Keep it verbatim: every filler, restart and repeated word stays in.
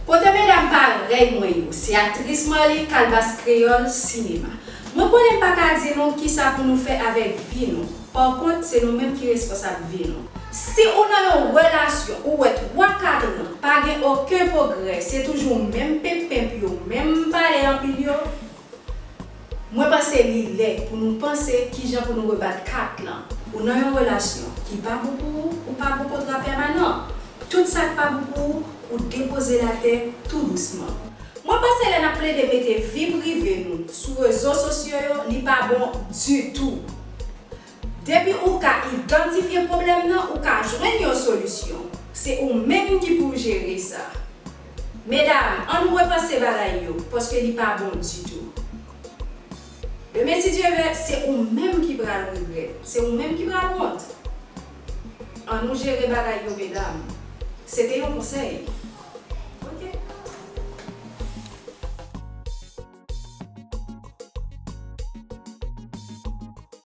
Kote medam parèy mwen yo, se aktris Marly, Kalbas Kreyòl, sinema. Mwen konnen m pa ka di nou kisa pou nou fè avèk vi nou. Pa kont, se nou menm ki responsab vi nou. Si ou nan yon relasyon, ou wè twa kat an, pa gen okenn pwogrè, se toujou menm penpenp yo, menm pale anpil yo, mwen panse li lè pou nou panse kijan pou nou rebat kat lan. Ou nan yon relasyon ki pa bon pou ou, ou pa bon kontra pèmanan. Tout sa k pa bon pou ou, ou depoze l atè tou dousman. Mwen panse lè n ap plede mete vi prive nou sou rezo sosyo yo, li pa bon ditou. Depi ou ka idantifye pwoblèm nan, ou ka jwenn yon solisyon. Se ou menm ki pou jere sa. Medam, ann repanse bagay yo, paske li pa bon ditou. Demen, si Dye vle, se ou menm ki pral regrèt, se ou menm ki pral wont. Ann nou jere bagay yo, medam. Se te yon konsèy.